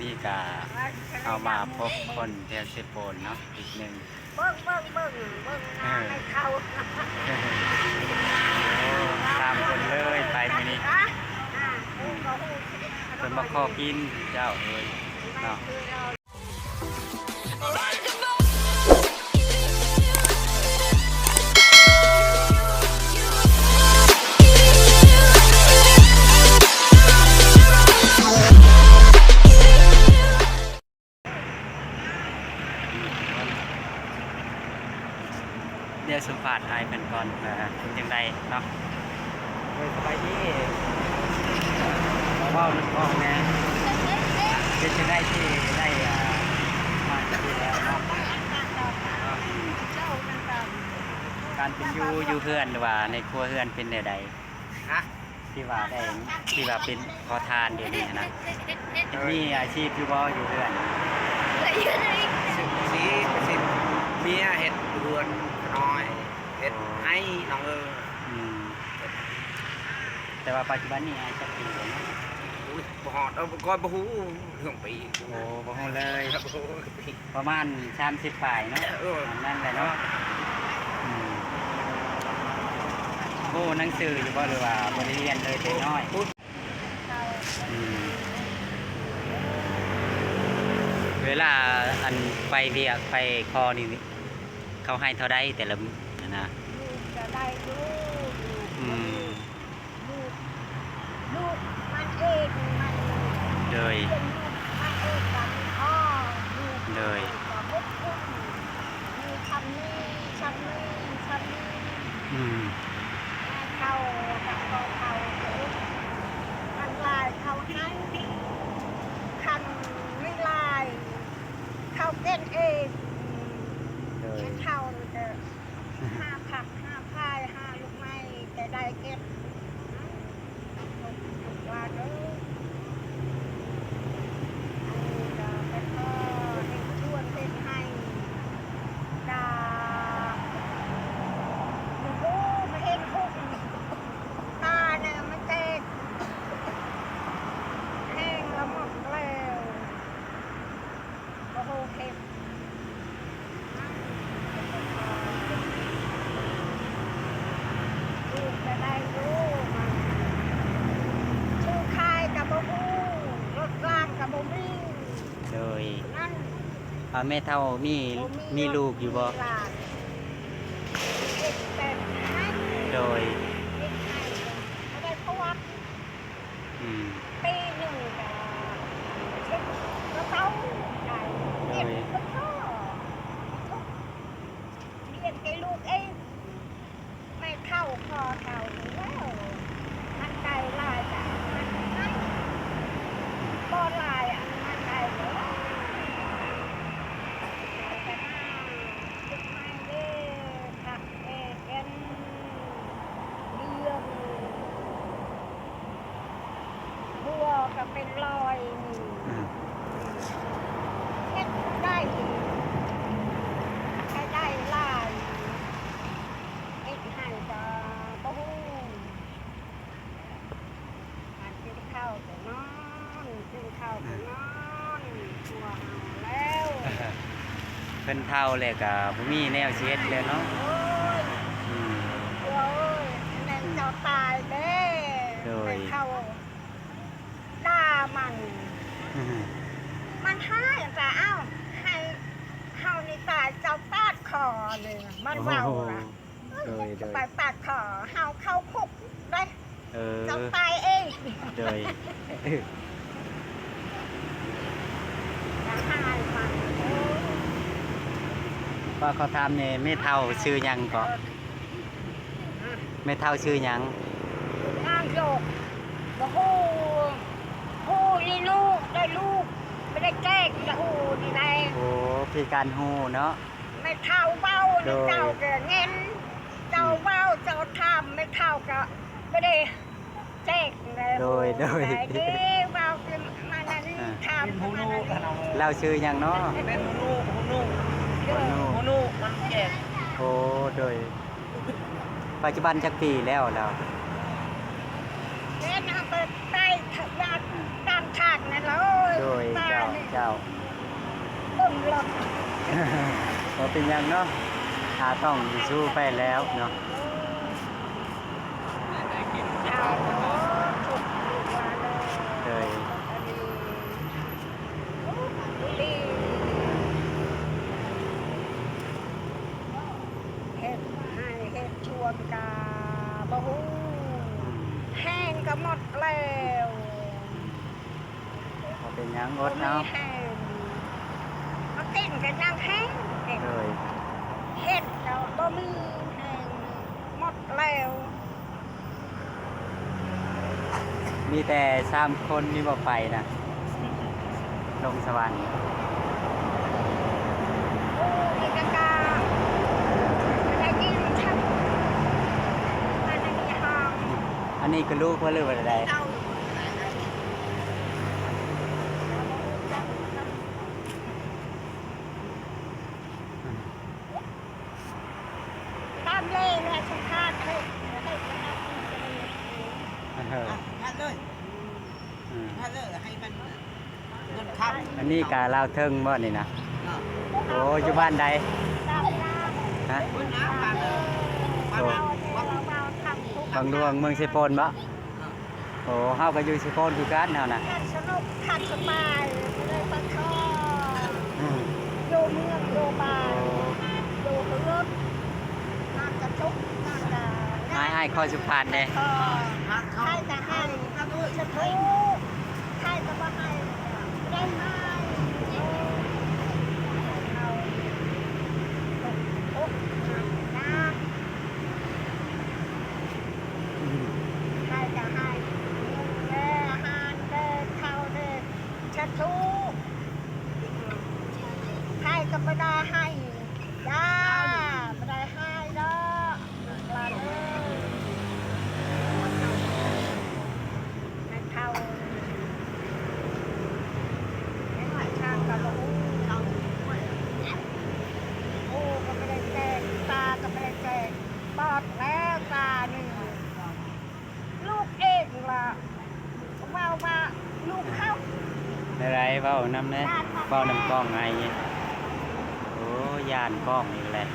ນີ້ກະເຮົາມາພົບຄົນແຖວເຊໂປນເນາະ ອີກໜຶ່ງ ເບິ່ງ ເບິ່ງ ເບິ່ງ ເບິ່ງໜ້າໃຫ້ເຂົາ ໂອ້ ສາມຄົນເລີຍໄປມື້ນີ້ ເພິ່ນມາຂໍກິນເຈົ້າເອີຍເນາະ. ດຽວສຳພາດອ້າຍເພິ່ນກ່ອນ ວ່າເປັນຈັ່ງໃດເນາະ. ໂດຍ ສະບາຍດີ ເວົ້ານຳອອກແດ່ ເປັນຈັ່ງໃດທີ່ໄດ້ ອ່າ ມາຈັກປີແລ້ວເນາະ? ການເປັນຢູ່ ຢູ່ເຮືອນ ຫຼືວ່າໃນຄົວເຮືອນເປັນແນວໃດ? ຮະ? ທີ່ວ່າໄດ້ ທີ່ວ່າເປັນຂໍທານດຽວນີ້ນະ ໂດຍ ມີອາຊີບຢູ່ບໍ່ ຢູ່ເຮືອນ? ອາຊີບ ອາຊີບ ເມຍເຮັດເຮືອນນ້ອຍ ເຮັດໄຮ່ນ້ອງເອີຍ. ອືມ ແຕ່ວ່າປັດຈຸບັນນີ້ອາຍຸຈັກປີແລ້ວເນາະ? ອຸ້ຍ ບໍ່ຮອດ ເອີ ຂ້ອຍບໍ່ຮູ້ເລື່ອງປີ. ໂອ້ ບໍ່ຮູ້ເລີຍ ບໍ່ຮູ້ປີ. ປະມານສາມສິບປາຍເນາະ. ເອີ ປະມານນັ້ນແຫຼະເນາະ. ອືມ ຮູ້ໜັງສືຢູ່ບໍ່ ຫຼືວ່າບໍ່ໄດ້ຮຽນເລີຍແຕ່ນ້ອຍ? ອືມ ເວລາ ອັນ ໄປວຽກໄປຂໍນີ້ ເຂົາໃຫ້ເທົ່າໃດແຕ່ລະມື້ນະ? ກະໄດ້ຢູ່ ອືມ ລູກ ລູກມັນເອງມັນ ໂດຍ ເປັນລູກມັນເອງກັນ ພໍ່ລູກ ໂດຍ ກໍອົບອຸ່ນ ມີຄຳນີ້ ຊຳນີ້ ຊຳນີ້ ອືມ ໃຫ້ເຂົາກັບພໍ່ເຂົາ ຄັນຫຼາຍເຂົາໃຫ້ ຄັນມີຫຼາຍເຂົາເກັບເອງ ໂດຍ ເຂົານີ້ກໍ ຫາຜັກຫາຝາຍຫາລູກໄມ້ ແຕ່ໄດ້ເກັບທຸກວັນເດີ. ອັນນີ້ກໍໄປຂໍເຮັດສວນເຮັດໄຮ່ ກະບໍ່ຮູ້ ມາເຫັນຮຸ່ງ ຕາແນວມາແຕກ ແຫ້ງລະໝົດແລ້ວ. ບໍ່ຮູ້ເຮັດ ລູກກະໄດ້ຢູ່ ຊື້ຂາຍກະບໍ່ຮູ້ ລົດລາງກະບໍ່ມີ. ໂດຍ ນັ້ນ ອາ ແມ່ເຖົ້າມີ ບໍ່ມີ ມີລູກຢູ່ບໍ່? ມີຫຼານ ເຮັດແຕ່ໄຮ່ ໂດຍ ເຮັດໄຮ່ກະບໍ່ໄດ້ປວດ. ອືມ ປີໜຶ່ງກະເຈັບກະເຊົາໄດ້ ໂດຍ ເຈັບກະພໍ ທຸກ ລ້ຽງແຕ່ລູກເອງ ແມ່ເຖົ້າພໍເຖົ້າແລ້ວ ມັນໄດ້ຫຼາຍກະມັນໃຫ້ ບໍ່ຫຼາຍອັນມັນໄດ້ເດີ ໄດ້ກະຫາ ເຮັດໃໝ່ເດ້ ຜັກແອເກັນ ເລື່ອງ ຫົວກະເປັນລອຍນີ້ ອືມ ເຮັດໄດ້ ໃຫ້ໄດ້ຫຼາຍ ເຮັດໃຫ້ກະບໍ່ຮູ້ ຫາກິນເຂົ້າແຕ່ນອນ ກິນເຂົ້າແຕ່ນອນ ຜົວເຮົາແລ້ວ ເພິ່ນເຖົ້າແລ້ວກະບໍ່ມີແນວຊິເຮັດແລ້ວເນາະ. ໂອ້ຍ ອືມ ຜົວເອີຍ ແມ່ນເຈົ້າຕາຍແດ່ ໂດຍ ແມ່ເຖົ້າ ດ່າມັນ ມັນຮ້າຍ ແຕ່ ອ້າວ ໃຫ້ເຮົານີ້ຕາຍ ເຈົ້າປາດຄໍນີ້ ມັນເວົ້ານະ ໂດຍ ໂດຍ ໄປປາດຄໍ ເຮົາເຂົ້າຄຸກໄດ້ ເອີ ເຈົ້າຕາຍເອງ ໂດຍ ຢ່າຮ້າຍມັນ ເອີ ວ່າຂໍຖາມແດ່ ແມ່ເຖົ້າຊື່ຫຍັງເກາະ? ແມ່ເຖົ້າຊື່ຫຍັງ? ນາງໂຍກ ບໍ່ຮູ້ ຮູ້ອີລູກ ໄດ້ລູກ ບໍ່ໄດ້ແຈ້ງ ຈະຮູ້ນີ້ໄດ໋. ໂອ້ ພິການຮູ້ເນາະ ແມ່ເຖົ້າເວົ້າ ໂດຍ ເຈົ້າກະເງິນ ເຈົ້າເວົ້າ ເຈົ້າຖາມ ແມ່ເຖົ້າກະບໍ່ໄດ້ແຈ້ງແລ້ວ ໂດຍ ໂດຍ ເດ້ ເວົ້າຄືມັນອັນນີ້ ອ່າ ຖາມຄືມັນອັນນີ້ ລາວຊື່ຫຍັງເນາະ? ເປັນຮູ້ ຮູ້ ຮູ້ ຮູ້ ມັນແກ່ ໂອ້ ໂດຍ ປັດຈຸບັນຈັກປີແລ້ວລາວ? ເປັນເຮົາໄປ ໄປທາງດ້ານ ດ້ານທາງນັ້ນເລີຍ ໂດຍ ເຈົ້າ ບໍ່ເປັນຫຍັງເນາະ ອາຕ້ອງສູ້ໄປແລ້ວເນາະ. ໂດຍ ເຮັດໄຮ່ເຮັດສວນກະບໍ່ຮູ້ ແຫ້ງກະໝົດແລ້ວ. ບໍ່ເປັນຫຍັງ ອົດເອົາ ບໍ່ມີແຮງ ມາເຕັ້ນກະຍັງແຮງ ໂດຍ ເຮັດກະບໍ່ມີແຮງ ໝົດແລ້ວ. ມີແຕ່ສາມຄົນນີ້ບໍ່ໄປນະ ລົງສະຫວັນ. ໂອ້ ນີ້ກະ ກະໄດ້ຍິນ ອັນນີ້ກະລູກເພິ່ນ ຫຼືວ່າໃດ? ຕາມເລແຫຼະ ສະພາບເຮັດ ເຮັດ ເຮັດ ເຮັດເລີຍ ອືມ ເຮັດເລີຍ ໃຫ້ມັນເງິນຄຳ. ອັນນີ້ກະລາວເທິງບໍ່ນີ້ນະ? ເອີ ໂອ້ ຢູ່ບ້ານໃດ? ຮະ? ໂອ້ ວັງຫຼວງ ເມືອງເຊໂປນບໍ່? ໂອ້ ເຮົາກໍຢູ່ເຊໂປນຄືກັນເຮົານະ. ຄັນສະໜຸກຄັນສະບາຍ ບໍ່ໄດ້ປະຄອງ ອືມ ຢູ່ເມືອງຢູ່ບ້ານ ໂອ້ ຢູ່ເຮືອນ ນານກະທຸກ ນານກະ ອ້າຍ ອ້າຍ ຂໍສຸພານແດ່. ໃຫ້ກະໃຫ້ ສາທຸ ໃຫ້ກະບໍ່ໃຫ້ ບໍ່ໄດ້ໃຫ້ ເອົາ ທຸກນານ ໃຫ້ກະໃຫ້ ເງິນແດ່ ອາຫານແດ່ ເຂົ້າແດ່ ສາທຸ ໃຫ້ກະບໍ່ໄດ້ໃຫ້ ຈ້າ ບໍ່ໄດ້ໃຫ້ດອກ ຫຼານເອີຍ ໃຫ້ເຂົ້າ ໃຫ້ທາງກະບໍ່ຮູ້ ຫູກະບໍ່ໄດ້ແຕກ ຕາກະບໍ່ໄດ້ແຕກ ບອດແລ້ວຕານີ້ ລູກເອງລະ ເວົ້າວ່າລູກເຂົາ ແນວໃດ ເວົ້ານຳແດ່ ເວົ້ານຳກ້ອງອ້າຍ. ໂອ້ ຢ້ານກ້ອງອີກແລ້ວ.